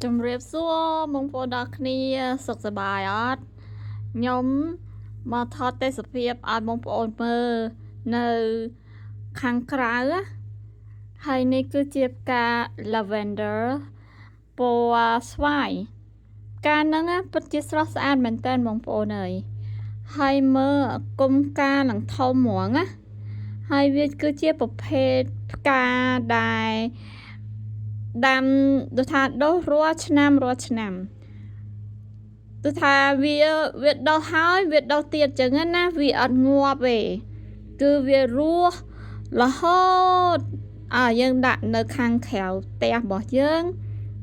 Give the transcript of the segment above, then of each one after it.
ជំរាបសួរបងប្អូនដល់គ្នាសុខសប្បាយអត់ខ្ញុំមកថតទេសភាពឲ្យបងប្អូនមើលនៅខាងក្រៅណាហើយនេះគឺជាផ្កា lavender ពណ៌ស្វាយផ្កាហ្នឹងណាពិតជាស្រស់ស្អាតមែនតើបងប្អូនអើយហើយមើលគុំផ្កានឹងធំហ្មងណាហើយវាគឺជាប្រភេទផ្កាដែលដាំដូចថាដុះរាល់ឆ្នាំរាល់ឆ្នាំដូចថាវាដុះហើយវាដុះទៀតចឹងណាវាអត់ងាប់ទេគឺវារស់រហូតអើយើងដាក់នៅខាងក្រៅផ្ទះរបស់យើង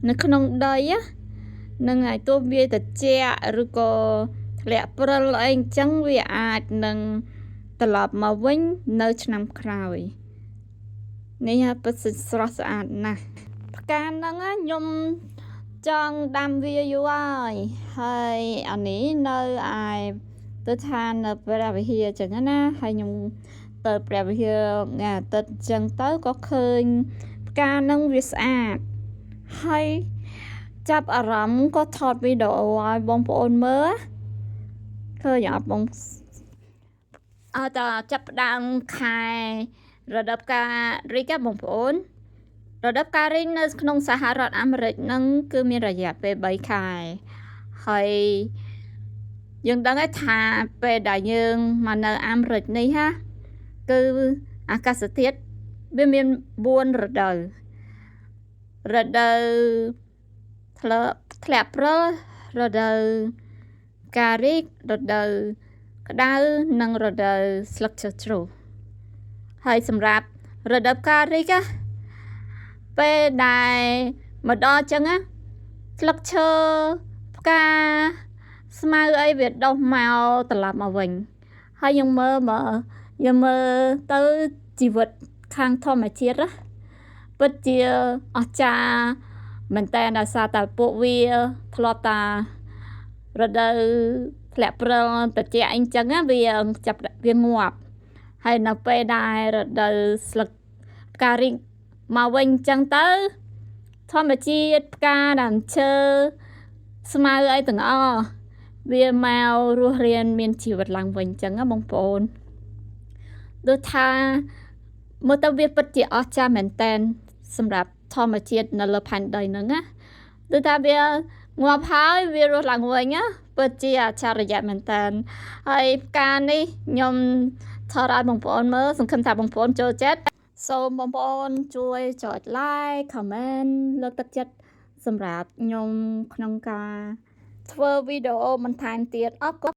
នៅក្នុងដីហ្នឹងហើយទោះវាត្រជាក់ឬក៏ធ្លាក់ព្រិលអីអញ្ចឹងវាអាចនឹងត្រឡប់មកវិញនៅឆ្នាំក្រោយនេះហើយពិតជាស្រស់ស្អាតណាស់ផ្កាហ្នឹងខ្ញុំចង់ដាំវាយូរហើយហើយអានេះនៅឯទៅថានៅព្រះវិហារអញ្ចឹងណាហើយខ្ញុំទៅព្រះវិហារថ្ងៃអាទិត្យអញ្ចឹងទៅក៏ឃើញផ្កាហ្នឹងវាស្អាតហើយចាប់អារម្មណ៍ក៏ថតវីដេអូឲ្យបងប្អូនមើលឃើញអត់បងអត់តចាប់ផ្ដើមខែរដូវផ្ការីកបងប្អូនរដូវផ្ការីកនៅក្នុងសហរដ្ឋអាមេរិកហ្នឹងគឺមានរយៈពេល3ខែហើយយើងដឹងហើយថាពេលដែលយើងមកនៅអាមេរិកនេះហាគឺអាកាសធាតុវាមាន4រដូវរដូវធ្លាក់ធ្លាក់ព្រិលរដូវផ្ការីករដូវក្តៅនិងរដូវស្លឹកឈើជ្រុះហើយសម្រាប់រដូវផ្ការីកណាពេលដែលមកដល់អញ្ចឹងណាស្លឹកឈើផ្កាស្មៅអីវាដុះមកត្រឡប់មកវិញហើយយើងមើលមកយើងមើលទៅជីវិតខាងធម្មជាតិណាពិតជាអស្ចារ្យមែនតើដោយសារតែពួកវាធ្លាប់តារដូវធ្លាក់ព្រិលត្រជាក់អីចឹងណាវាចាប់វាងាប់ហើយនៅពេលដែលរដូវស្លឹកផ្ការីកមកវិញចឹងទៅធម្មជាតិផ្កាដើមឈើស្មៅអីទាំងអស់វាមករស់រានមានជីវិតឡើងវិញចឹងណាបងប្អូនដូចថាមើលទៅវាពិតជាអស្ចារ្យមែនតែនសម្រាប់ធម្មជាតិនៅលើផែនដីហ្នឹងណាដូចថាវាងាប់ហើយវារស់ឡើងវិញណាពិតជាអច្ឆរិយៈមែនតើហើយផ្កានេះខ្ញុំថតឲ្យបងប្អូនមើលសង្ឃឹមថាបងប្អូនចូលចិត្តសូមបងប្អូនជួយចុច like comment លើកទឹកចិត្តសម្រាប់ខ្ញុំក្នុងការធ្វើវីដេអូបន្ថែមទៀតអរគុណ។